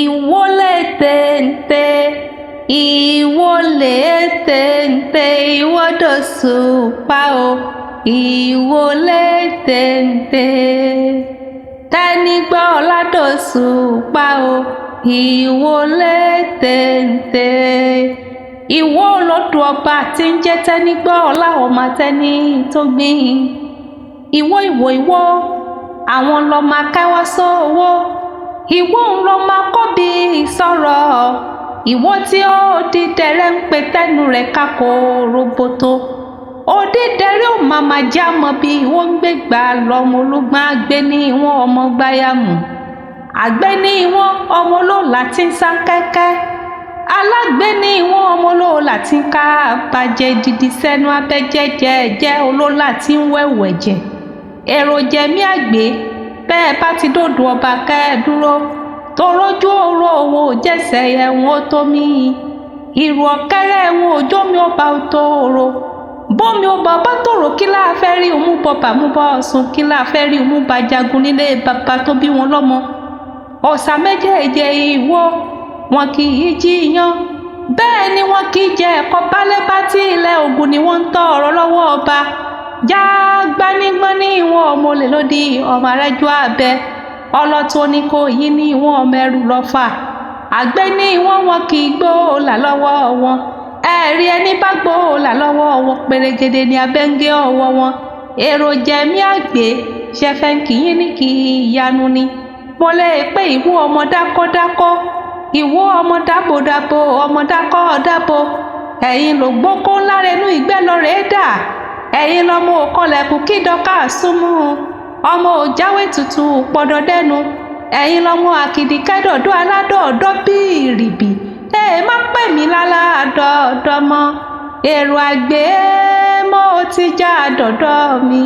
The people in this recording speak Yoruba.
Ìwọlé téńté, ìwọlé téńté, ìwọ́dọ̀sùpá o, ìwọlé téńté. Tẹ́ni gbọ́ ọ̀làdọ̀sùpá o, ìwọlé téńté. Ìwọ olódù ọba tí ń jẹ́ tẹ́ni gbọ́ ọlá ọmọ tẹ́ni tó gbìn. Ìwọ ìwọ ìwọ, àwọn lọ́mọ akẹ́wọ́ sówó. Ìwọ ń lọ́mọ akọ́bí sọ̀rọ̀. Ìwọ tí ó dídẹrẹ́ ń pe tẹ́nu rẹ̀ kakò roboto. Òdídẹrẹ́ ò màmá já mọ́ bí ìwọ ń gbé gbà lọ́mọ ológun àgbẹ̀ ní ìwọ̀n ọmọ gbáyàmù. Àgbẹ̀ ní ìwọ̀n ọmọ olóòlà tí ń sá kẹ́kẹ́. Alágbẹ̀ ní ìwọ̀n ọmọ olóòlà tí ń ká bàjẹ́ dídí sẹ́nu abẹ́jẹ́jẹ́jẹ́ olóòlà tí ń wẹ̀wẹ̀ jẹ̀. Èrò jẹ̀mí àgbẹ̀ bẹ́ẹ̀ bá ti dòdò ọba kẹ́ ẹ dúró. Torójú oró òun ò jẹ́sẹ̀ ẹ̀wọ̀n ó tó mí. Ìrù ọ̀kẹ́rẹ́ ẹ̀wọ̀n òjò mi ọba ò tó oro. Bómi ọba bá tòrò kí láà fẹ́ rí òun bọ bàmú bọ́ ọ̀sùn kí láà fẹ́ rí òun bá jagun nílé bàbá tó bí wọn lọ́mọ. Ọ̀sà méjèèjì ìwọ wọn kì í jíyan. Bẹ́ẹ̀ ni wọn kì í jẹ ẹ̀kọ́ balẹ̀ bá tí ilẹ̀ Ògùn ni wọ́n ń tọ́ ọ̀rọ̀ lọ́wọ́ ọba. Jágbánígbọ́n ní ìwọ̀n ọmọ olè lódì ọmọ arẹ́jọ́ abẹ. Ọlọ́tún ní kò yí ní ìwọ̀n ọmọ ẹrù lọ́fà. Àgbẹ̀ ní ìwọ̀n wọn kì í gbóòlà lọ́wọ́ wọn. Ẹ̀rí ẹni bá gbóòlà lọ́wọ́ wọn pèrègede ní abẹ́ńgé ọwọ́ wọn. Èrò jẹ̀mí àgbẹ̀ ṣẹfẹ́ ń kì í ní kì í yanu ni. Mo lè pé ìwọ ọmọ dákọ́dákọ́, ìwọ ọmọ dábòdábò, ọmọ dákọ́dábò. Ẹ̀yin ló gbókó ńlá renú ìgbẹ́ lọ rèé dà. Ẹ̀yin lọmọ òkọlẹ̀kùn kí dọ́kà súnmú. Ọmọ òjáwé tutù pọ̀dọ̀ dẹ́nu. Ẹ̀yin lọmọ àkìdí kẹ́dọ̀dọ̀ aládọ̀ọ́dọ́ bíìrìbì. Ẹ má pè mí láládọ̀ọ́dọ́ mọ́. Èrò àgbẹ̀ mo ti já dọ̀dọ̀ mi.